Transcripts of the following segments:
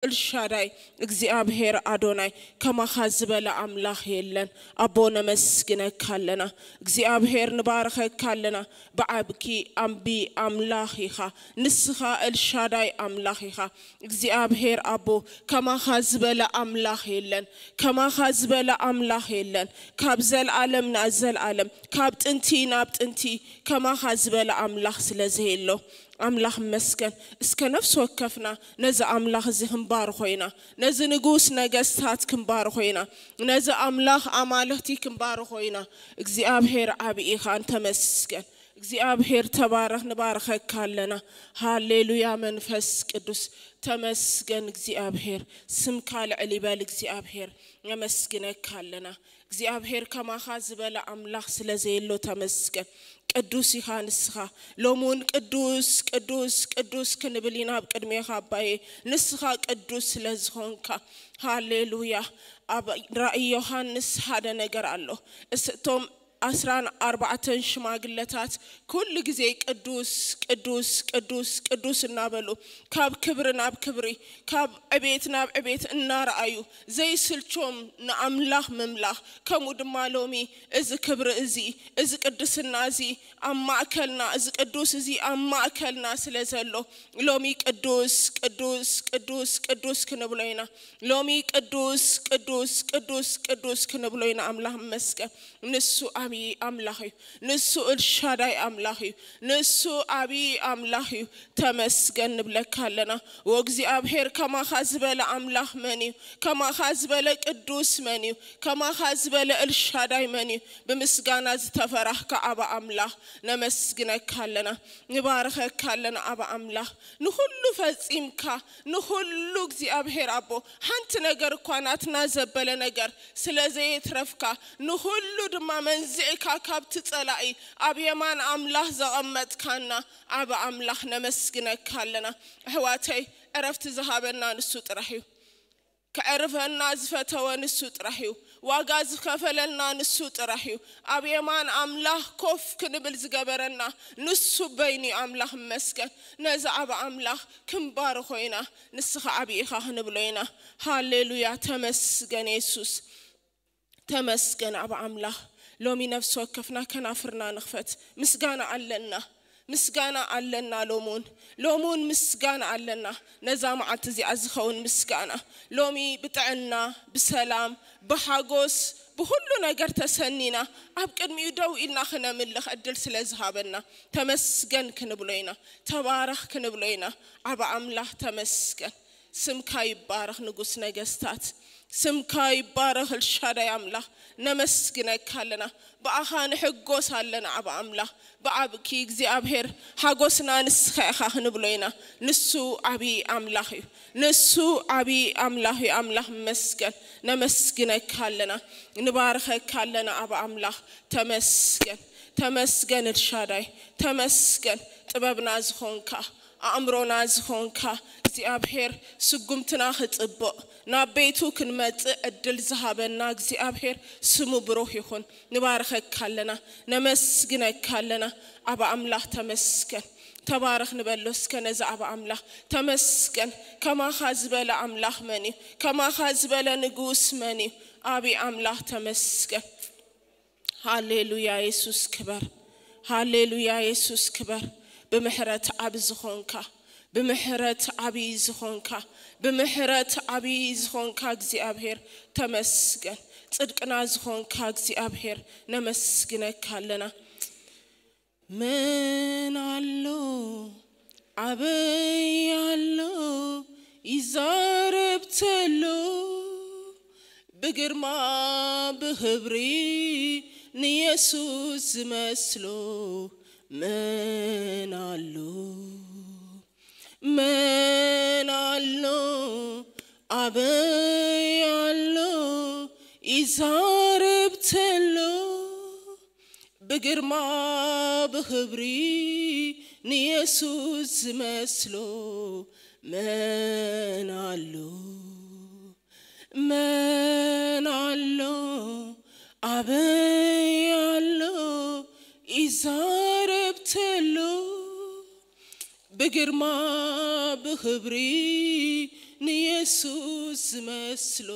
ኤልሻዳይ እግዚኣብሔር ኣዶናይ፣ ከማኻ ዝበለ ኣምላኽ የለን። ኣቦ ነመስግነካ ኣለና። እግዚኣብሔር ንባርኸካ ኣለና። ብዓብኪ ኣቢ ኣምላኽ ኢኻ። ንስኻ ኤልሻዳይ ኣምላኽ ኢኻ። እግዚኣብሔር ኣቦ፣ ከማኻ ዝበለ ኣምላኽ የለን። ከማኻ ዝበለ ኣምላኽ የለን። ካብ ዘልኣለም ናብ ዘልኣለም፣ ካብ ጥንቲ ናብ ጥንቲ ከማኻ ዝበለ ኣምላኽ ስለ ዘየሎ ኣምላኽ መስገን። እስከ ነፍሲ ወከፍና ነዚ ኣምላኽ እዚ ክንባርኾ ኢና። ነዚ ንጉስ ነገስታት ክንባርኾ ኢና። ነዚ ኣምላኽ ኣማልኽቲ ክንባርኾ ኢና። እግዚኣብሔር ዓብዪ ኢኻ፣ ተመስገን። እግዚኣብሔር ተባረኽ፣ ንባርኸካ ኣለና። ሃሌሉያ መንፈስ ቅዱስ ተመስገን። እግዚኣብሔር ስምካ ልዕል ይበል። እግዚኣብሔር ነመስግነካ ኣለና። እግዚኣብሔር ከማኻ ዝበለ ኣምላኽ ስለ ዘየሎ ተመስገን። ቅዱስ ኢኻ ንስኻ። ሎሚ እውን ቅዱስ ቅዱስ ቅዱስ ክንብል ኢና ኣብ ቅድሜኻ ኣባዬ። ንስኻ ቅዱስ ስለ ዝኾንካ። ሃሌሉያ። ኣብ ራእይ ዮሃንስ ሓደ ነገር ኣሎ። እስ እቶም ዓስራን ኣርባዕተን ሽማግለታት ኩሉ ግዜ ቅዱስ ቅዱስ ቅዱስ ቅዱስ እናበሉ ካብ ክብሪ ናብ ክብሪ ካብ ዕቤት ናብ ዕቤት እናረኣዩ ዘይስልቾም ንኣምላኽ ምምላኽ፣ ከምኡ ድማ ሎሚ እዚ ክብሪ እዚ፣ እዚ ቅድስና እዚ ኣብ ማእከልና፣ እዚ ቅዱስ እዚ ኣብ ማእከልና ስለ ዘሎ፣ ሎሚ ቅዱስ ቅዱስ ቅዱስ ቅዱስ ክንብሎ ኢና። ሎሚ ቅዱስ ቅዱስ ቅዱስ ቅዱስ ክንብሎ ኢና። ኣምላኽ መስገን። ንሱ ዓብዪ ኣምላኽ እዩ። ንሱ ኤልሻዳይ ኣምላኽ እዩ። ንሱ ዓብዪ ኣምላኽ እዩ። ተመስገን ንብለካ ኣለና። ወእግዚኣብሔር፣ ከማኻ ዝበለ ኣምላኽ መን እዩ? ከማኻ ዝበለ ቅዱስ መን እዩ? ከማኻ ዝበለ ኤልሻዳይ መን እዩ? ብምስጋና ዝተፈራህካ ኣባ ኣምላኽ ነመስግነካ ኣለና። ንባርኸካ ኣለና ኣባ ኣምላኽ። ንኹሉ ፈጺምካ፣ ንኹሉ እግዚኣብሔር ኣቦ፣ ሓንቲ ነገር እኳ ናትና ዘበለ ነገር ስለ ዘየትረፍካ፣ ንኹሉ ድማ መንዚዕካ ካብቲ ጸላኢ ኣብ የማን ኣምላኽ ዘቐመጥካና ኣባ ኣምላኽ ነመስግነካ ኣለና። ኣሕዋተይ፣ ዕረፍቲ ዝሃበና ንሱ ጥራሕ እዩ። ከዕርፈና ዝፈተወ ንሱ ጥራሕ እዩ። ዋጋ ዝኸፈለልና ንሱ ጥራሕ እዩ። ኣብ የማን ኣምላኽ ኮፍ ክንብል ዝገበረና ንሱ በይኑ እዩ። ኣምላኽ መስገን። ነዚ ዓቢ ኣምላኽ ክንባርኾ ኢና። ንስኻ ዓቢ ኢኻ ክንብሎ ኢና። ሃሌሉያ፣ ተመስገን የሱስ። ተመስገን ኣባ ኣምላኽ። ሎሚ ነፍሲ ወከፍና ከናፍርና ንኽፈት። ምስጋና ኣለና። ምስጋና ኣለና ሎሙን። ሎሙን ምስጋና ኣለና። ነዛ መዓልቲ እዚኣ ዝኸውን ምስጋና። ሎሚ ብጥዕና፣ ብሰላም፣ ብሓጎስ፣ ብኹሉ ነገር ተሰኒና ኣብ ቅድሚኡ ደው ኢልና ክነምልኽ ዕድል ስለ ዝሃበና ተመስገን ክንብሎ ኢና። ተባረኽ ክንብሎ ኢና። ኣባ ኣምላኽ ተመስገን። ስምካ ይባረኽ ንጉስ ነገስታት። ስምካ ይባረኽ ኤልሻዳይ ኣምላኽ። ነመስግነካ ኣለና። ብኣኻ ንሕጎስ ኣለና ኣባ ኣምላኽ። ብዓብኪ እግዚኣብሔር ሓጎስና ንስኻ ኢኻ ክንብሎ ኢና። ንሱ ዓብዪ ኣምላኽ እዩ። ንሱ ዓብዪ ኣምላኽ እዩ። ኣምላኽ መስገን። ነመስግነካ ኣለና። ንባርኸካ ኣለና ኣባ ኣምላኽ። ተመስገን። ተመስገን ኤልሻዳይ። ተመስገን ጥበብና ዝኾንካ። ኣእምሮና ዝኾንካ እግዚኣብሔር ስጉምትና ክጽብቕ ናብ ቤቱ ክንመጽእ ዕድል ዝሃበና እግዚኣብሔር ስሙ ብሩኽ ይኹን። ንባርኸካ ኣለና፣ ነመስግነካ ኣለና። ኣባ ኣምላኽ ተመስገን። ተባረኽ ንበሎ እስከ ነዚ ኣባ ኣምላኽ። ተመስገን። ከማኻ ዝበለ ኣምላኽ መን እዩ? ከማኻ ዝበለ ንጉስ መን እዩ? ኣቢ ኣምላኽ ተመስገን። ሃሌሉያ የሱስ ክበር። ሃሌሉያ የሱስ ክበር። ብምሕረት ዓቢ ዝኾንካ፣ ብምሕረት ዓቢ ዝኾንካ፣ ብምሕረት ዓቢ ዝኾንካ እግዚኣብሔር ተመስገን። ጽድቅና ዝኾንካ እግዚኣብሔር ነመስግነካ ኣለና። መን ኣሎ ዓበይ ኣሎ ይዛረብ ተሎ ብግርማ ብኽብሪ ንየሱስ ዝመስሎ መን ኣሎ? መን ኣሎ ኣበይ ኣሎ ይዛረብ ተሎ ብግርማ ብኽብሪ ንየሱስ ዝመስሎ መን ኣሎ? መን ኣሎ ኣበይ ኣሎ ይዛረብ ተሎ ብግርማ ብኽብሪ ንየሱስ ዝመስሎ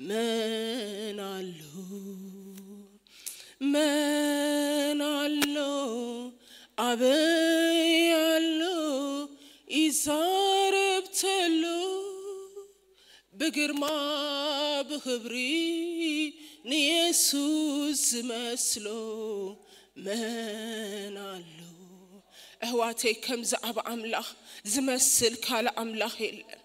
መን ኣሎ? መን ኣሎ? ኣበይ ኣሎ? ይዛረብ ተሎ ብግርማ ብኽብሪ ንየሱስ ዝመስሎ መን ኣሎ? ኣሕዋተይ፣ ከም ዝዓበ ኣምላኽ ዝመስል ካልእ ኣምላኽ የለን።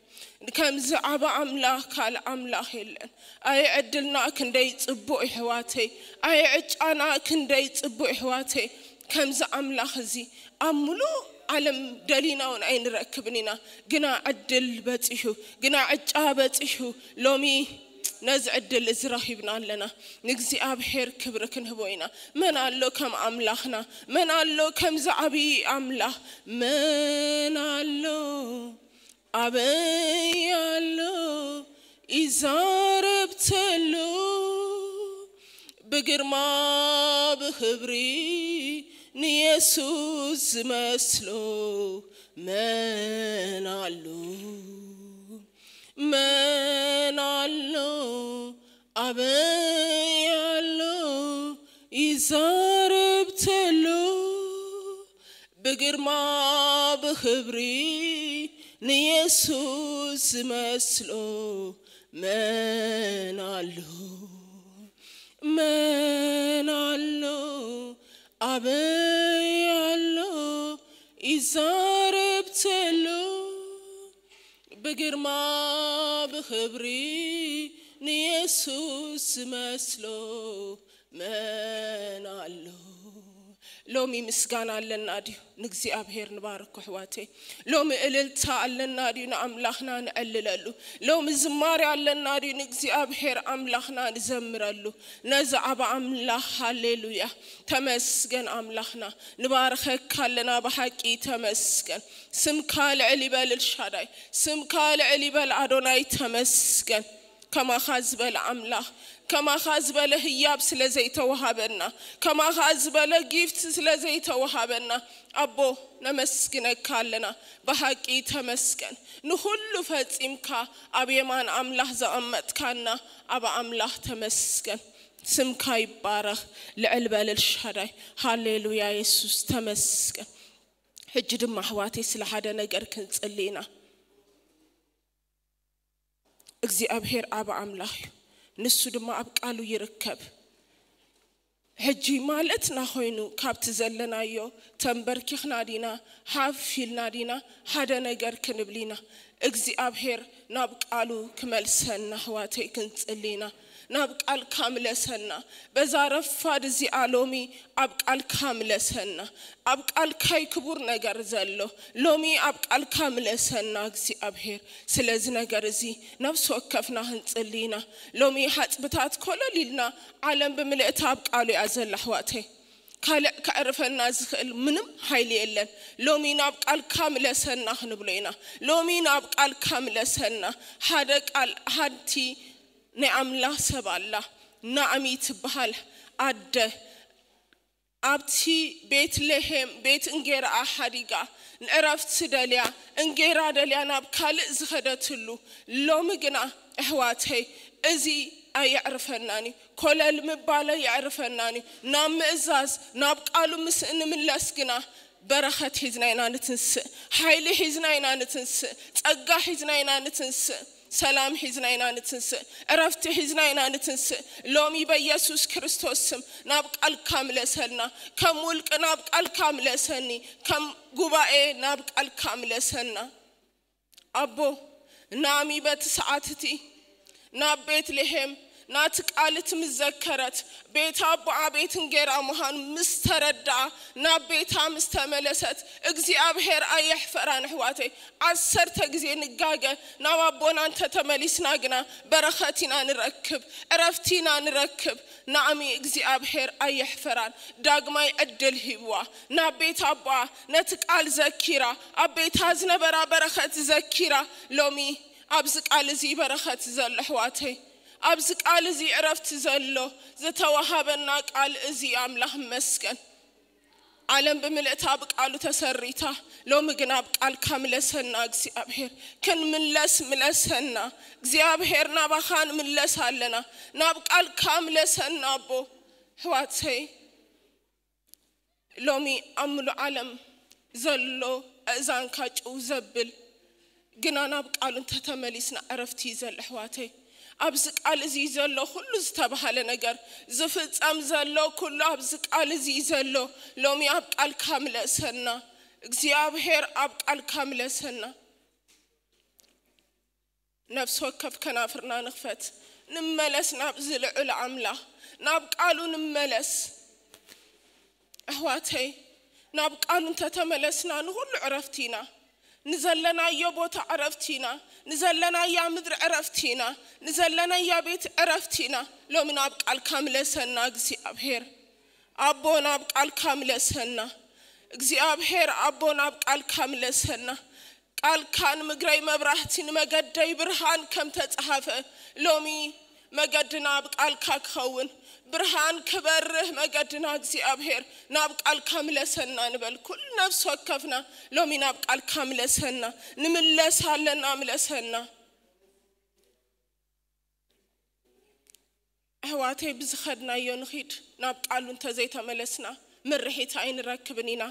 ከም ዝዓበ ኣምላኽ ካልእ ኣምላኽ የለን። ኣየ ዕድልና ክንደይ ጽቡቕ የሕዋተይ፣ ኣየ ዕጫና ክንደይ ጽቡቕ የሕዋተይ። ከምዚ ኣምላኽ እዚ ኣብ ምሉእ ዓለም ደሊና እውን ኣይንረክብን ኢና። ግና ዕድል በጺሑ፣ ግና ዕጫ በጺሑ፣ ሎሚ ነዚ ዕድል እዚ ረኺብና ኣለና። ንእግዚኣብሔር ክብሪ ክንህቦ ኢና። መን ኣሎ ከም ኣምላኽና? መን ኣሎ ከምዚ ዓብዪ ኣምላኽ? መን ኣሎ? ኣበይ ኣሎ? ይዛረብ ተሎ ብግርማ ብኽብሪ ንየሱስ ዝመስሎ መን ኣሎ? መን ኣሎ? ኣበይ ኣሎ? ይዛረብ ተሎ ብግርማ ብኽብሪ ንየሱስ ዝመስሎ መን ኣሎ? መን ኣሎ? ኣበይ ኣሎ? ይዛረብ ተሎ ብግርማ ብኽብሪ ንየሱስ ዝመስሎ መን ኣሎ? ሎሚ ምስጋና ኣለና ድዩ ንእግዚኣብሔር ንባርኮ ኣሕዋተይ? ሎሚ እልልታ ኣለና ድዩ ንኣምላኽና ንዕልለሉ? ሎሚ ዝማሬ ኣለና ድዩ ንእግዚኣብሔር ኣምላኽና ንዘምረሉ? ነዚ ዓቢ ኣምላኽ፣ ሃሌሉያ፣ ተመስገን ኣምላኽና፣ ንባርኸካ ኣለና። ብሓቂ ተመስገን። ስምካ ልዕል ይበል ኤልሻዳይ፣ ስምካ ልዕል ይበል ኣዶናይ፣ ተመስገን። ከማኻ ዝበለ ኣምላኽ፣ ከማኻ ዝበለ ህያብ ስለ ዘይተዋሃበና፣ ከማኻ ዝበለ ጊፍት ስለ ዘይተዋሃበና፣ ኣቦ፣ ነመስግነካ ኣለና። ብሓቂ ተመስገን። ንኹሉ ፈጺምካ ኣብ የማን ኣምላኽ ዘቐመጥካና፣ ኣብ ኣምላኽ ተመስገን። ስምካ ይባረኽ። ልዕል በል ኤልሻዳይ። ሃሌሉያ የሱስ፣ ተመስገን። ሕጂ ድማ ኣሕዋተይ ስለ ሓደ ነገር ክንጽሊ ኢና። እግዚኣብሔር ዓቢ ኣምላኽ እዩ። ንሱ ድማ ኣብ ቃሉ ይርከብ። ሕጂ ማለትና ኮይኑ ካብቲ ዘለናዮ ተንበርኪኽና ዲና፣ ሓፍ ኢልና ዲና፣ ሓደ ነገር ክንብል ኢና። እግዚኣብሔር ናብ ቃሉ ክመልሰና ኣሕዋተይ ክንጽሊ ኢና። ናብ ቃልካ ምለሰና። በዛ ረፋድ እዚኣ ሎሚ ኣብ ቃልካ ምለሰና። ኣብ ቃልካይ ክቡር ነገር ዘሎ። ሎሚ ኣብ ቃልካ ምለሰና እግዚኣብሔር። ስለዚ ነገር እዚ ነፍሲ ወከፍና ክንጽሊ ኢና። ሎሚ ሓጽብታት ኮለል ኢልና፣ ዓለም ብምልእታ ኣብ ቃሉ እያ ዘላ ኣሕዋተይ። ካልእ ከዕርፈና ዝኽእል ምንም ሓይሊ የለን። ሎሚ ናብ ቃልካ ምለሰና ክንብሎ ኢና። ሎሚ ናብ ቃልካ ምለሰና። ሓደ ቃል፣ ሓንቲ ናይ ኣምላኽ ሰብ ኣላ፣ ናዕሚ ትበሃል ኣደ። ኣብቲ ቤትልሄም ቤት እንጌራኣ ሓዲጋ፣ ንዕረፍቲ ደልያ፣ እንጌራ ደልያ ናብ ካልእ ዝኸደትሉ፣ ሎሚ ግና ኣሕዋተይ፣ እዚ ኣየዕርፈናን እዩ። ኮለል ምባል ኣየዕርፈናን እዩ። ናብ ምእዛዝ፣ ናብ ቃሉ ምስ እንምለስ ግና፣ በረኸት ሒዝና ኢና ንትንስእ፣ ሓይሊ ሒዝና ኢና ንትንስእ፣ ጸጋ ሒዝና ኢና ንትንስእ፣ ሰላም ሒዝና ኢና ንትንስእ፣ ዕረፍቲ ሒዝና ኢና ንትንስእ። ሎሚ በኢየሱስ ክርስቶስ ስም ናብ ቃልካ ምለሰልና፣ ከም ውልቂ ናብ ቃልካ ምለሰኒ፣ ከም ጉባኤ ናብ ቃልካ ምለሰና። ኣቦ፣ ናሚ በቲ ሰዓት እቲ ናብ ቤትልሄም ናቲ ቃል እቲ ምስ ዘከረት፣ ቤት ኣቦኣ ቤት እንጌራ ምዃኑ ምስ ተረድኣ፣ ናብ ቤታ ምስ ተመለሰት፣ እግዚኣብሔር ኣየሕፈራን ኣሕዋተይ። ዓሰርተ ግዜ ንጋገ ናብ ኣቦና እንተተመሊስና ግና በረኸት ኢና ንረክብ፣ ዕረፍቲ ኢና ንረክብ። ናሚ እግዚኣብሔር ኣየሕፈራን። ዳግማይ ዕድል ሂብዋ። ናብ ቤት ኣቦኣ ነቲ ቃል ዘኪራ፣ ኣብ ቤታ ዝነበራ በረኸት ዘኪራ፣ ሎሚ ኣብዚ ቃል እዚ በረኸት ዘሎ ኣሕዋተይ፣ ኣብዚ ቃል እዚ ዕረፍቲ ዘሎ ዝተዋሃበና ቃል እዚ ኣምላኽ መስገን። ዓለም ብምልእታ ብቃሉ ተሰሪታ። ሎሚ ግን ኣብ ቃልካ ምለሰና እግዚኣብሔር። ክንምለስ ምለሰና እግዚኣብሔር። ናባኻ ንምለስ ኣለና። ናብ ቃልካ ምለሰና ኣቦ። ኣሕዋተይ፣ ሎሚ ኣብ ምሉእ ዓለም ዘሎ ኣእዛንካ ጭው ዘብል ግና ናብ ቃሉ እንተተመሊስና ዕረፍቲ እዩ ዘሎ ኣሕዋተይ። ኣብዚ ቃል እዚ ዘሎ ኩሉ ዝተባህለ ነገር ዝፍጸም ዘሎ ኩሉ ኣብዚ ቃል እዚ ዘሎ። ሎሚ ኣብ ቃልካ ምለሰና እግዚኣብሔር፣ ኣብ ቃልካ ምለሰና። ነፍሲ ወከፍ ከናፍርና ንኽፈት፣ ንመለስ ናብዚ ልዑል ኣምላኽ፣ ናብ ቃሉ ንመለስ። ኣሕዋተይ፣ ናብ ቃሉ እንተተመለስና ንኹሉ ዕረፍቲ ኢና። ንዘለናዮ ቦታ ዕረፍቲ ኢና። ንዘለናያ ምድሪ ዕረፍቲ ኢና። ንዘለናያ ቤት ዕረፍቲ ኢና። ሎሚ ናብ ቃልካ ምለሰና እግዚኣብሔር። ኣቦ ናብ ቃልካ ምለሰና እግዚኣብሔር። ኣቦ ናብ ቃልካ ምለሰና። ቃልካ ንምግረይ መብራህቲ ንመገደይ ብርሃን ከም ተጻሓፈ፣ ሎሚ መገድና ብቃልካ ክኸውን፣ ብርሃን ክበርህ መገድና እግዚኣብሔር። ናብ ቃልካ ምለሰና ንበል። ኩሉ ነፍሲ ወከፍና ሎሚ ናብ ቃልካ ምለሰና። ንምለስ ኣለና፣ ምለሰና። ኣሕዋተይ፣ ብዝኸድናዮ ንኺድ። ናብ ቃሉ እንተዘይተመለስና ምርሒት ኣይንረክብን ኢና፣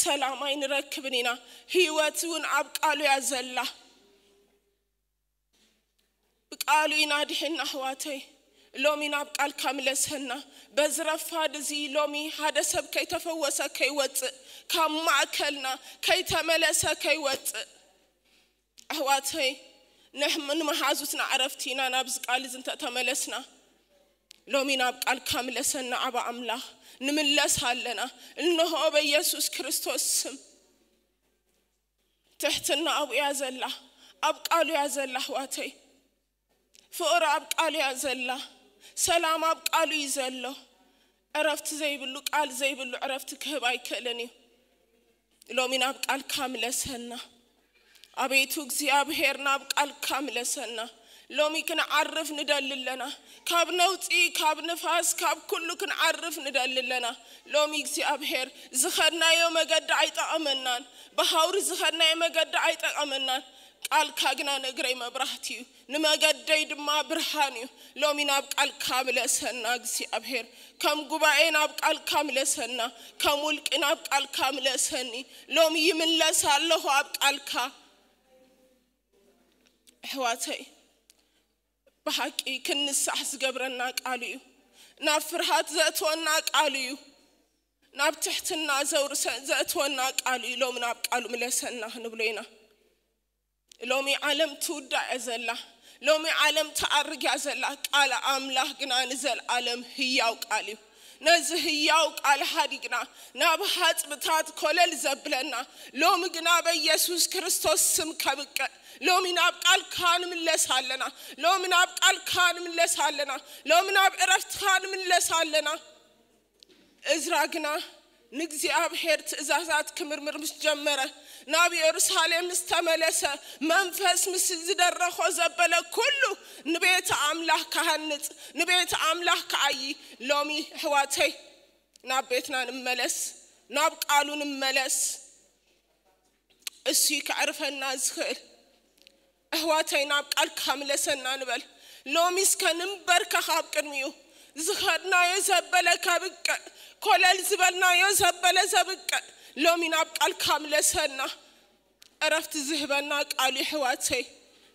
ሰላም ኣይንረክብን ኢና። ህይወት እውን ኣብ ቃሉ እያ ዘላ። ብቃሉ ኢና ድሒና ኣሕዋተይ። ሎሚ ናብ ቃልካ ምለሰና። በዚ ረፋድ እዚ ሎሚ ሓደ ሰብ ከይተፈወሰ ከይወፅእ፣ ካብ ማእከልና ከይተመለሰ ከይወፅእ፣ ኣሕዋተይ፣ ንሕ-፣ ንመሓዙትና ዕረፍቲ ኢና። ናብዚ ቃል እዚ እንተተመለስና፣ ሎሚ ናብ ቃልካ ምለሰና ኣባ ኣምላኽ። ንምለስ ኣለና። እንሆ በኢየሱስ ክርስቶስ ስም። ትሕትና ኣብኡ እያ ዘላ፣ ኣብ ቃሉ እያ ዘላ ኣሕዋተይ። ፍቕሪ ኣብ ቃሉ እያ ዘላ። ሰላም ኣብ ቃሉ እዩ ዘሎ። ዕረፍቲ ዘይብሉ፣ ቃል ዘይብሉ ዕረፍቲ ክህብ ኣይክእልን እዩ። ሎሚ ናብ ቃልካ ምለሰና። ኣቤቱ እግዚኣብሔር፣ ናብ ቃልካ ምለሰና። ሎሚ ክንዓርፍ ንደሊ ኣለና። ካብ ነውጺ፣ ካብ ንፋስ፣ ካብ ኩሉ ክንዓርፍ ንደሊ ኣለና። ሎሚ እግዚኣብሔር፣ ዝኸድናዮ መገዲ ኣይጠቐመናን። ብሃውሪ ዝኸድናዮ መገዲ ኣይጠቐመናን። ቃልካ ግና ንእግረይ መብራህቲ እዩ፣ ንመገደይ ድማ ብርሃን እዩ። ሎሚ ናብ ቃልካ ምለሰና እግዚኣብሔር። ከም ጉባኤ ናብ ቃልካ ምለሰና፣ ከም ውልቂ ናብ ቃልካ ምለሰኒ። ሎሚ ይምለስ ኣለኹ ኣብ ቃልካ። ኣሕዋተይ፣ ብሓቂ ክንንሳሕ ዝገብረና ቃሉ እዩ። ናብ ፍርሃት ዘእትወና ቃሉ እዩ። ናብ ትሕትና ዘውርሰ-፣ ዘእትወና ቃሉ እዩ። ሎሚ ናብ ቃሉ ምለሰና ክንብሎ ኢና። ሎሚ ዓለም ትውዳእ እያ ዘላ። ሎሚ ዓለም ትኣርግ እያ ዘላ። ቃል ኣምላኽ ግና ንዘለኣለም ህያው ቃል እዩ። ነዚ ህያው ቃል ሓዲግና ናብ ሓጽብታት ኮለል ዘብለና፣ ሎሚ ግና በኢየሱስ ክርስቶስ ስም ከብቅዕ፣ ሎሚ ናብ ቃልካ ንምለስ ኣለና። ሎሚ ናብ ቃልካ ንምለስ ኣለና። ሎሚ ናብ ዕረፍትኻ ንምለስ ኣለና። እዝራ ግና ንእግዚኣብሔር ትእዛዛት ክምርምር ምስ ጀመረ፣ ናብ የሩሳሌም ምስ ተመለሰ፣ መንፈስ ምስ ዝደረኾ ዘበለ ኩሉ ንቤት ኣምላኽ ክሃንጽ፣ ንቤት ኣምላኽ ክዓዪ። ሎሚ ኣሕዋተይ፣ ናብ ቤትና ንመለስ፣ ናብ ቃሉ ንመለስ። እሱ እዩ ከዕርፈና ዝኽእል። ኣሕዋተይ፣ ናብ ቃልካ ምለሰና ንበል። ሎሚ እስከ ንንበርከኽ ኣብ ቅድሚኡ። ዝኸድናዮ ዘበለ ከብቅዕ፣ ኮለል ዝበልናዮ ዘበለ ዘብቅዕ። ሎሚ ናብ ቃልካ ምለሰና። ዕረፍቲ ዝህበና ቃሉ እዩ ኣሕዋተይ።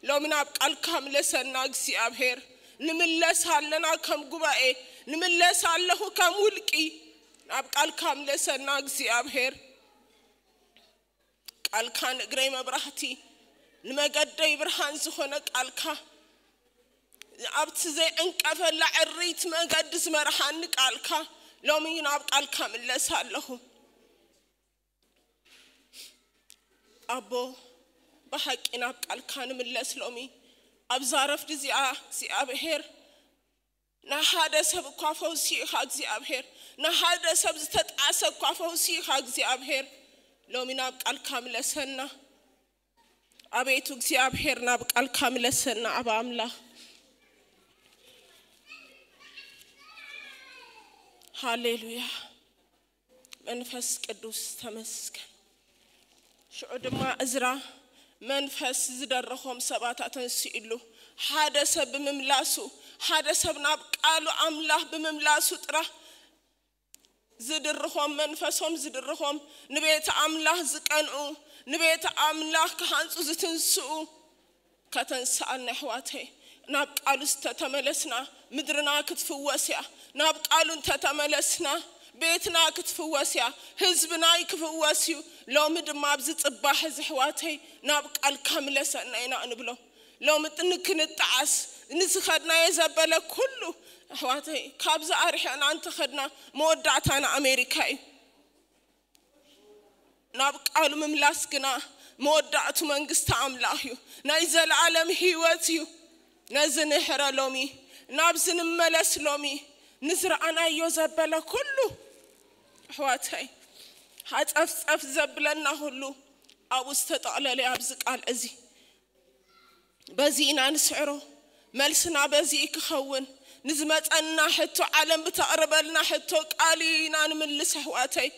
ሎሚ ናብ ቃልካ ምለሰና እግዚኣብሔር። ንምለስ ኣለና ከም ጉባኤ፣ ንምለስ ኣለኹ ከም ውልቂ። ናብ ቃልካ ምለሰና እግዚኣብሔር። ቃልካ ንእግረይ መብራህቲ፣ ንመገደይ ብርሃን ዝኾነ ቃልካ፣ ኣብቲ ዘይዕንቀፈላ ዕሪት መገዲ ዝመርሓኒ ቃልካ፣ ሎሚ ናብ ቃልካ ምለስ ኣለኹ። ኣቦ፣ ብሓቂ ናብ ቃልካ ንምለስ ሎሚ። ኣብዛ ረፍዲ እዚኣ እግዚኣብሔር፣ ንሓደ ሰብ እኳ ፈውሲ ኢኻ እግዚኣብሔር፣ ንሓደ ሰብ ዝተጣዕሰ እኳ ፈውሲ ኢኻ እግዚኣብሔር። ሎሚ ናብ ቃልካ ምለሰና። ኣቤቱ እግዚኣብሔር፣ ናብ ቃልካ ምለሰና ኣባ ኣምላኽ። ሃሌሉያ። መንፈስ ቅዱስ ተመስገን። ሽዑ ድማ እዝራ መንፈስ ዝደረኾም ሰባት ኣተንሲእሉ፣ ሓደ ሰብ ብምምላሱ፣ ሓደ ሰብ ናብ ቃሉ ኣምላኽ ብምምላሱ ጥራሕ ዝድርኾም፣ መንፈሶም ዝድርኾም፣ ንቤት ኣምላኽ ዝቀንኡ፣ ንቤት ኣምላኽ ክሃንጹ ዝትንስኡ፣ ከተንስኣልና ኣሕዋተይ። ናብ ቃሉ ዝተተመለስና ምድርና ክትፍወስ እያ። ናብ ቃሉ እንተተመለስና ቤትና ክትፍወስ እያ። ህዝብና ክፍወስ እዩ። ሎሚ ድማ ኣብዚ ጽባሕ እዚ ኣሕዋተይ ናብ ቃልካ ምለሰና ኢና ንብሎ። ሎሚ ጥንክንጠዓስ ንዝኸድናዮ ዘበለ ኩሉ ኣሕዋተይ ካብዚ ኣርሒቕና እንተኸድና መወዳእታና ኣሜሪካ እዩ። ናብ ቃሉ ምምላስ ግና መወዳእቱ መንግስቲ ኣምላኽ እዩ፣ ናይ ዘለኣለም ህይወት እዩ። ነዚ ንሕረ ሎሚ፣ ናብዚ ንመለስ ሎሚ። ንዝረኣናዮ ዘበለ ኩሉ ኣሕዋተይ፣ ሃፀፍፀፍ ዘብለና ኩሉ ኣብኡ ዝተጠቕለለ ኣብዚ ቃል እዚ። በዚ ኢና ንስዕሮ። መልስና በዚ ክኸውን፣ ንዝመጸና ሕቶ፣ ዓለም ብተቕርበልና ሕቶ ቃል ኢና ንምልስ ኣሕዋተይ።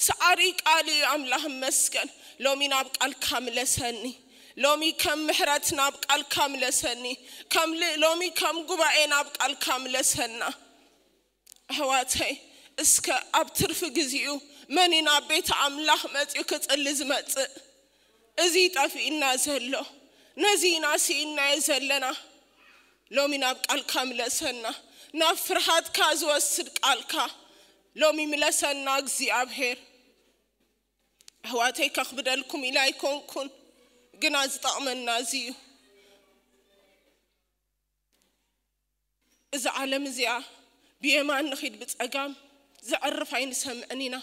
ሰዓሪ ቃል እዩ። ኣምላኽ መስገን። ሎሚ ናብ ቃልካ ምለሰኒ። ሎሚ ከም ምሕረት ናብ ቃልካ ምለሰኒ። ከም ል-፣ ሎሚ ከም ጉባኤ ናብ ቃልካ ምለሰና። ኣሕዋተይ፣ እስከ ኣብ ትርፊ ግዚኡ መን እዩ ናብ ቤት ኣምላኽ መጺኡ ክጽሊ ዝመጽእ? እዚ ጠፊእና ዘሎ፣ ነዚ ኢና ስኢናዮ ዘለና። ሎሚ ናብ ቃልካ ምለሰና፣ ናብ ፍርሃትካ ዝወስድ ቃልካ ሎሚ ምለሰና እግዚኣብሔር። ኣሕዋተይ፣ ከኽብደልኩም ኢለ ኣይኮንኩን፣ ግና ዝጠቕመና እዚ እዩ። እዛ ዓለም እዚኣ ብየማን ንኺድ ብጸጋም ዘዕርፍ ኣይንሰምዕን ኢና።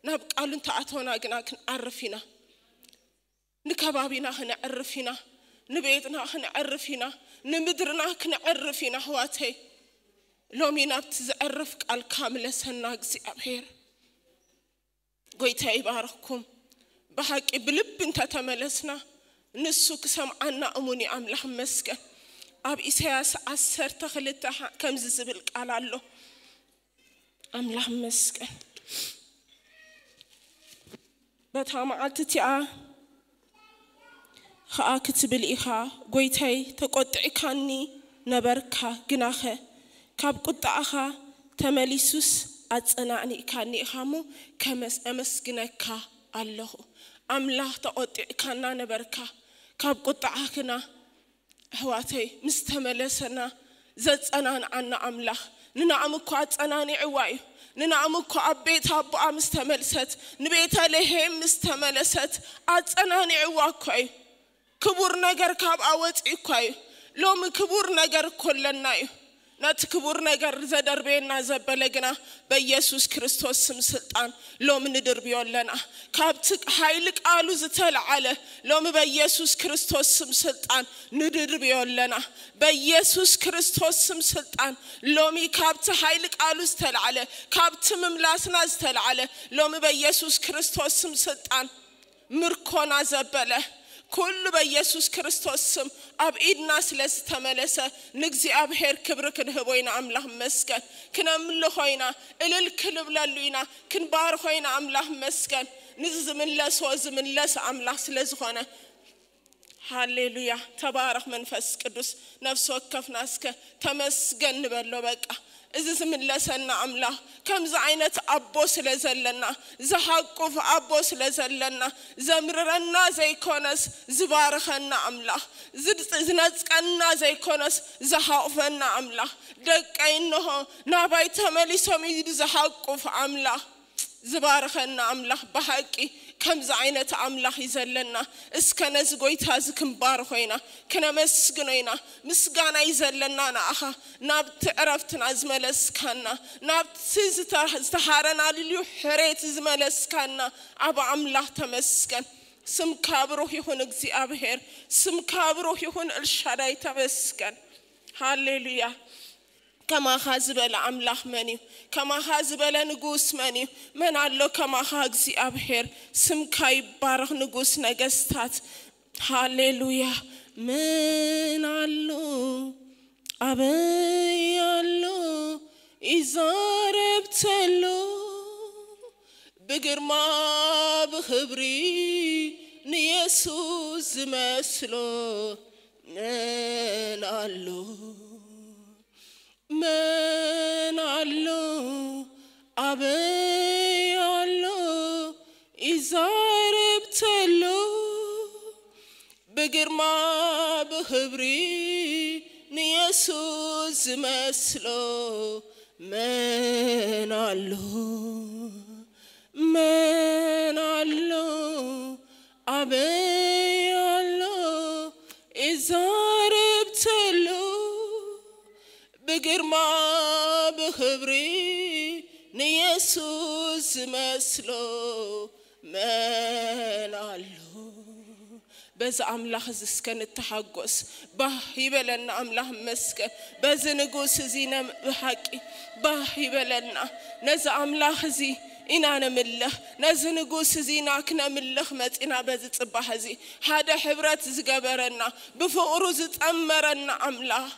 ናብ ቃሉ እንተኣተወና ግና ክንዓርፍ ኢና። ንከባቢና ክነዕርፍ ኢና፣ ንቤትና ክነዕርፍ ኢና፣ ንምድርና ክነዕርፍ ኢና። ኣሕዋተይ፣ ሎሚ ናብቲ ዘዕርፍ ቃልካ ምለሰና እግዚኣብሔር። ጎይታ ይባርኽኩም። ብሓቂ ብልቢ እንተተመለስና ንሱ ክሰምዓና እሙን እዩ። ኣምላኽ መስገን። ኣብ ኢሳያስ ዓሰርተ ክልተ ሓ-፣ ከምዚ ዝብል ቃል ኣሎ። ኣምላኽ መስገን። በታ መዓልቲ እቲኣ ኸኣ ክትብል ኢኻ፣ ጎይታይ፣ ተቖጢዕካኒ ነበርካ፣ ግናኸ ካብ ቁጣኣኻ ተመሊሱስ ኣጸናኒእካኒ ኢኻ እሞ ከመስ-፣ ኣመስግነካ ኣለኹ። ኣምላኽ፣ ተቖጢዕካና ነበርካ፣ ካብ ቁጣዓኽና ኣሕዋተይ፣ ምስ ተመለሰና ዘጸናንዓና ኣምላኽ፣ ንናእም እኮ ኣጸናኒዕዋ እዩ። ንናእም እኮ ኣብ ቤት ኣቦኣ ምስ ተመልሰት፣ ንቤተልሔም ምስ ተመለሰት ኣጸናኒዕዋ እኮ እዩ። ክቡር ነገር ካብኣ ወጺኡ እኮ እዩ። ሎሚ ክቡር ነገር እኮ ኣለና እዩ። ነቲ ክቡር ነገር ዘደርበየና ዘበለ ግና በኢየሱስ ክርስቶስ ስም ስልጣን ሎሚ ንድርብዮ ኣለና። ካብቲ ሓይሊ ቃሉ ዝተለዓለ ሎሚ በኢየሱስ ክርስቶስ ስም ስልጣን ንድርብዮ ኣለና። በኢየሱስ ክርስቶስ ስም ስልጣን ሎሚ ካብቲ ሓይሊ ቃሉ ዝተለዓለ፣ ካብቲ ምምላስና ዝተለዓለ ሎሚ በኢየሱስ ክርስቶስ ስም ስልጣን ምርኮና ዘበለ ኩሉ በኢየሱስ ክርስቶስ ስም ኣብ ኢድና ስለ ዝተመለሰ ንእግዚኣብሔር ክብሪ ክንህቦ ኢና። ኣምላኽ መስገን። ክነምልኾ ኢና፣ እልል ክንብለሉ ኢና፣ ክንባርኾ ኢና። ኣምላኽ መስገን። ንዚ ዝምለሶ ዝምለስ ኣምላኽ ስለ ዝኾነ። ሃሌሉያ። ተባረኽ መንፈስ ቅዱስ። ነፍሲ ወከፍና እስከ ተመስገን ንበሎ። በቃ እዚ ዝምለሰና ኣምላኽ፣ ከምዚ ዓይነት ኣቦ ስለ ዘለና፣ ዝሃቁፍ ኣቦ ስለ ዘለና፣ ዘምርረና ዘይኮነስ ዝባርኸና ኣምላኽ፣ ዝድ-፣ ዝነጽቀና ዘይኮነስ ዝሃቑፈና ኣምላኽ፣ ደቀይ እንሆ ናባይ ተመሊሶም ኢሉ ዝሃቁፍ ኣምላኽ፣ ዝባርኸና ኣምላኽ፣ ብሓቂ ከምዚ ዓይነት ኣምላኽ እዩ ዘለና። እስከ ነዚ ጎይታ እዚ ክንባርኾ ኢና፣ ክነመስግኖ ኢና። ምስጋና እዩ ዘለና ንኣኻ፣ ናብቲ ዕረፍትና ዝመለስካና፣ ናብቲ ዝተ-፣ ዝተሃረናልሉ ሕሬት ዝመለስካና ኣብ ኣምላኽ ተመስገን። ስምካ ብሩኽ ይኹን እግዚኣብሔር፣ ስምካ ብሩኽ ይኹን ኤልሻዳይ ተመስገን። ሃሌሉያ። ከማኻ ዝበለ ኣምላኽ መን እዩ? ከማኻ ዝበለ ንጉስ መን እዩ? መን ኣሎ ከማኻ እግዚኣብሔር? ስምካ ይባረኽ ንጉስ ነገስታት። ሃሌሉያ። መን ኣሎ ኣበይ ኣሎ ይዛረብ ተሎ ብግርማ ብኽብሪ ንየሱስ ዝመስሎ መን ኣሎ? መን ኣሎ? ኣበይ ኣሎ? ይዛረብ ተሎ ብግርማ ብኽብሪ ንየሱስ ዝመስሎ መን ኣሎ? መን ኣሎ? ኣበይ ኣሎ? ይዛረብ ተሎ ብግርማ ብኽብሪ ንየሱስ ዝመስሎ መን ኣሎ? በዚ ኣምላኽ እዚ እስከ ንተሓጎስ። ባህ ይበለና ኣምላኽ መስገን። በዚ ንጉስ እዚ ነ-፣ ብሓቂ ባህ ይበለና። ነዚ ኣምላኽ እዚ ኢና ነምልኽ። ነዚ ንጉስ እዚ ኢና ክነምልኽ መጺና። በዚ ጽባሕ እዚ ሓደ ሕብረት ዝገበረና፣ ብፍቕሩ ዝጠመረና ኣምላኽ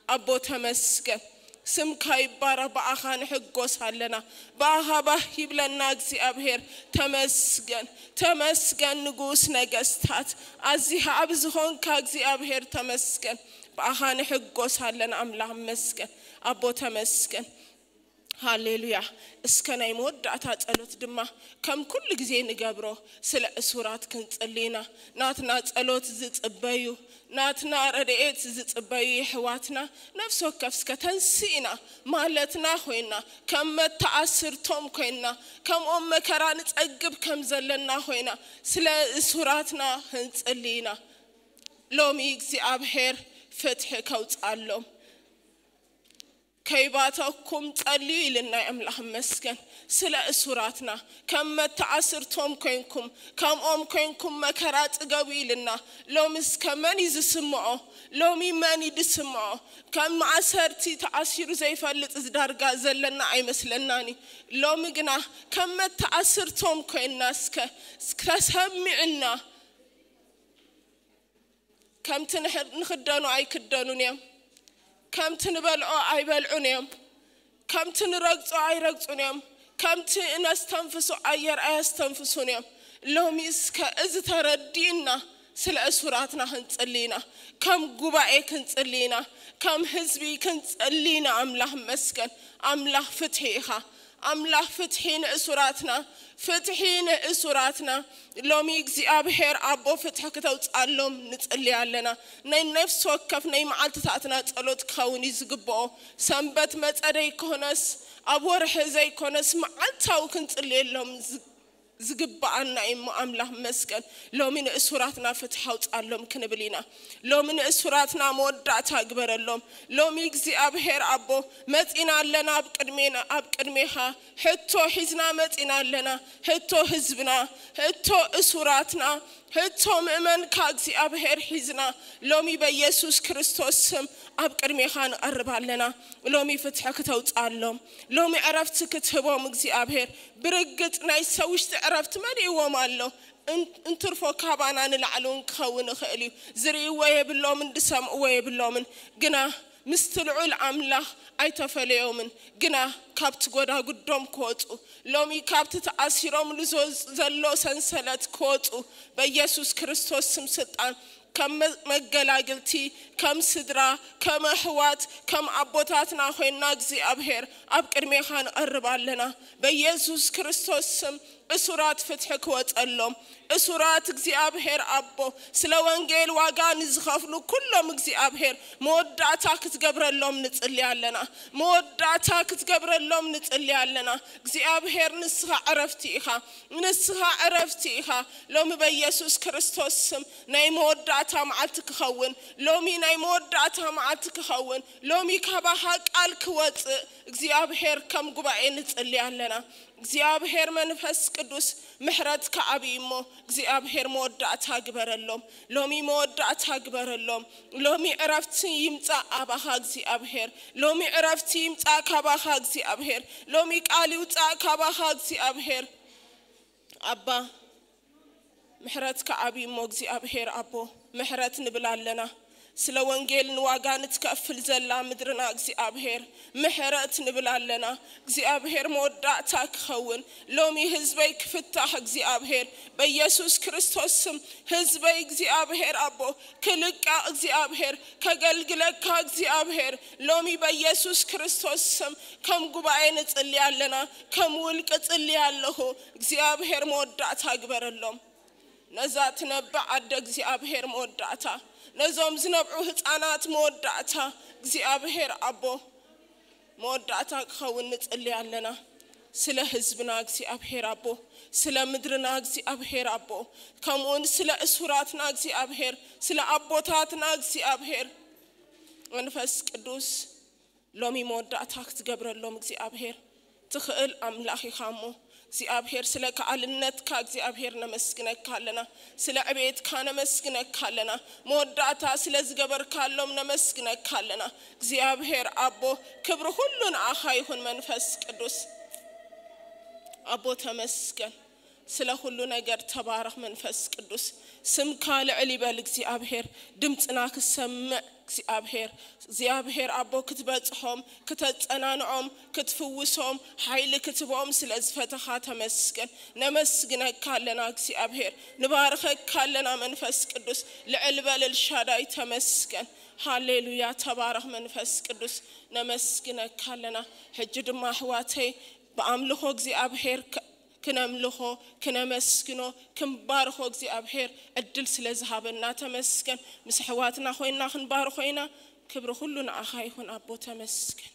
ኣቦ ተመስገን። ስምካ ይባረኽ። ብኣኻ ንሕጎስ ኣለና። ብኣኻ ባህ ይብለና እግዚኣብሔር። ተመስገን፣ ተመስገን ንጉስ ነገስታት። ኣዚኻ ኣብ ዝኾንካ እግዚኣብሔር ተመስገን። ብኣኻ ንሕጎስ ኣለና ኣምላኽ መስገን። ኣቦ ተመስገን። ሃሌሉያ። እስከ ናይ መወዳእታ ጸሎት ድማ ከም ኩሉ ግዜ ንገብሮ ስለ እሱራት ክንጽሊ ኢና። ናትና ጸሎት ዝጽበዩ፣ ናትና ረድኤት ዝጽበዩ የሕዋትና ነፍሲ ወከፍ እስከ ተንስኢና ማለትና ኮይና፣ ከም መተኣስርቶም ኮይና፣ ከምኦም መከራ ንጸግብ ከም ዘለና ኮይና ስለ እሱራትና ክንጽሊ ኢና። ሎሚ እግዚኣብሔር ፍትሒ ከውጽኣሎም። ከይባተኩም ጸልዩ ኢልና ኣምላኽ መስገን። ስለ እሱራትና ከም መተኣስርቶም ኮይንኩም፣ ከምኦም ኮይንኩም መከራ ጽገቡ ኢልና። ሎሚ እስከ መን እዩ ዝስምዖ? ሎሚ መን እዩ ዝስምዖ? ከም ማእሰርቲ ተኣሲሩ ዘይፈልጥ ዝዳርጋ ዘለና ኣይመስለናን እዩ። ሎሚ ግና ከም መተኣስርቶም ኮይንና እስከ፣ እስከ ተሰሚዕና። ከምቲ ንሕ-፣ ንኽደኑ ኣይክደኑን እዮም። ከምቲ ንበልዖ ኣይበልዑን እዮም። ከምቲ ንረግጾ ኣይረግጹን እዮም። ከምቲ እነስተንፍሶ ኣየር ኣየስተንፍሱን እዮም። ሎሚ እስከ እዚ ተረዲእና ስለ እሱራትና ክንጽሊ ኢና። ከም ጉባኤ ክንጽሊ ኢና። ከም ህዝቢ ክንጽሊ ኢና። ኣምላኽ መስገን። ኣምላኽ ፍትሒ ኢኻ። ኣምላኽ ፍትሒ ንእሱራትና፣ ፍትሒ ንእሱራትና። ሎሚ እግዚኣብሔር ኣቦ ፍትሒ ክተውፅኣሎም ንጽሊ ኣለና። ናይ ነፍሲ ወከፍ ናይ መዓልትታትና ጸሎት ክኸውን እዩ ዝግብኦ። ሰንበት መጸ ዘይኮነስ፣ ኣብ ወርሒ ዘይኮነስ፣ መዓልታዊ ክንጽልየሎም ዝ-፣ ዝግብኣና እዩ እሞ ኣምላኽ መስገን። ሎሚ ንእሱራትና ፍትሒ ኣውፅኣሎም ክንብል ኢና። ሎሚ ንእሱራትና መወዳእታ ግበረሎም። ሎሚ እግዚኣብሔር ኣቦ መፂና ኣለና ኣብ ቅድሜና፣ ኣብ ቅድሜኻ ሕቶ ሒዝና መፂና ኣለና። ሕቶ ህዝብና፣ ሕቶ እሱራትና፣ ሕቶ ምእመንካ እግዚኣብሔር ሒዝና ሎሚ በኢየሱስ ክርስቶስ ስም ኣብ ቅድሜኻ ንቐርብ ኣለና። ሎሚ ፍትሒ ክተውፅኣሎም፣ ሎሚ ዕረፍቲ ክትህቦም እግዚኣብሔር። ብርግጽ ናይ ሰው ውሽጢ ዕረፍቲ መሊእዎም ኣሎ። እን-፣ እንትርፎ ካባና ንላዕሊ እውን ክኸውን ይኽእል እዩ። ዝርእይዎ የብሎምን፣ ዝሰምዕዎ የብሎምን። ግና ምስቲ ልዑል ኣምላኽ ኣይተፈለዮምን። ግና ካብቲ ጎዳጉዶም ክወፁ፣ ሎሚ ካብቲ ተኣሲሮምሉ ዘ-፣ ዘሎ ሰንሰለት ክወፁ በኢየሱስ ክርስቶስ ስም ስልጣን ከም መ-፣ መገላግልቲ፣ ከም ስድራ፣ ከም ኣሕዋት፣ ከም ኣቦታትና ኮይንና እግዚኣብሔር ኣብ ቅድሜኻ ንቐርብ ኣለና። በኢየሱስ ክርስቶስ ስም እሱራት ፍትሒ ክወፀሎም። እሱራት እግዚኣብሔር ኣቦ ስለ ወንጌል ዋጋ ንዝኸፍሉ ኩሎም እግዚኣብሔር መወዳእታ ክትገብረሎም ንጽሊ ኣለና። መወዳእታ ክትገብረሎም ንጽሊ ኣለና። እግዚኣብሔር ንስኻ ዕረፍቲ ኢኻ። ንስኻ ዕረፍቲ ኢኻ። ሎሚ በኢየሱስ ክርስቶስ ስም ናይ መወዳእታ መዓልቲ ክኸውን፣ ሎሚ ናይ መወዳእታ መዓልቲ ክኸውን፣ ሎሚ ካባኻ ቃል ክወጽእ እግዚኣብሔር ከም ጉባኤ ንጽሊ ኣለና። እግዚኣብሔር መንፈስ ቅዱስ ምሕረትካ ዓብዪ እሞ እግዚኣብሔር መወዳእታ ግበረሎም። ሎሚ መወዳእታ ግበረሎም። ሎሚ ዕረፍቲ ይምጻእ ኣባኻ እግዚኣብሔር። ሎሚ ዕረፍቲ ይምጻእ ካባኻ እግዚኣብሔር። ሎሚ ቃል ይውጻእ ካባኻ እግዚኣብሔር። ኣባ ምሕረትካ ዓብዪ እሞ እግዚኣብሔር ኣቦ ምሕረት ንብል ኣለና። ስለ ወንጌል ንዋጋ ንትከፍል ዘላ ምድርና እግዚኣብሔር ምሕረት ንብል ኣለና። እግዚኣብሔር መወዳእታ ክኸውን ሎሚ ህዝበይ ክፍታሕ እግዚኣብሔር በኢየሱስ ክርስቶስ ስም ህዝበይ እግዚኣብሔር ኣቦ ክልቃ እግዚኣብሔር ከገልግለካ እግዚኣብሔር ሎሚ በኢየሱስ ክርስቶስ ስም ከም ጉባኤ ንጽሊ ኣለና። ከም ውልቂ ጽሊ ኣለኹ። እግዚኣብሔር መወዳእታ ግበረሎም። ነዛ ትነብዕ ኣደ እግዚኣብሔር መወዳእታ፣ ነዞም ዝነብዑ ህፃናት መወዳእታ እግዚኣብሔር ኣቦ መወዳእታ ክኸውን ንጽሊ ኣለና። ስለ ህዝብና እግዚኣብሔር ኣቦ፣ ስለ ምድርና እግዚኣብሔር ኣቦ፣ ከምኡውን ስለ እሱራትና እግዚኣብሔር፣ ስለ ኣቦታትና እግዚኣብሔር መንፈስ ቅዱስ ሎሚ መወዳእታ ክትገብረሎም እግዚኣብሔር ትኽእል ኣምላኽ ኢኻ እሞ እግዚኣብሔር ስለ ከኣልነትካ እግዚኣብሔር ነመስግነካ ኣለና። ስለ ዕቤትካ ነመስግነካ ኣለና። መወዳእታ ስለ ዝገበርካሎም ነመስግነካ ኣለና። እግዚኣብሔር ኣቦ ክብሪ ኩሉ ንኣኻ ይኹን። መንፈስ ቅዱስ ኣቦ ተመስገን። ስለ ኩሉ ነገር ተባረኽ መንፈስ ቅዱስ። ስምካ ልዕል ይበል እግዚኣብሔር። ድምፅና ክሰምዕ እግዚኣብሔር እግዚኣብሔር ኣቦ ክትበፅሖም፣ ክተፀናንዖም፣ ክትፍውሶም፣ ሓይሊ ክትቦም ስለ ዝፈተኻ ተመስገን። ነመስግነካ ኣለና እግዚኣብሔር። ንባርኸካ ኣለና መንፈስ ቅዱስ። ልዕል በል ኤልሻዳይ ተመስገን። ሃሌሉያ ተባረኽ መንፈስ ቅዱስ። ነመስግነካ ኣለና። ሕጂ ድማ ኣሕዋተይ ብኣምልኾ እግዚኣብሔር ክነምልኾ ክነመስግኖ ክንባርኾ እግዚኣብሔር ዕድል ስለ ዝሃበና ተመስገን። ምስ ኣሕዋትና ኮይና ክንባርኾ ኢና። ክብሪ ኩሉ ንኣኻ ይኹን ኣቦ ተመስገን።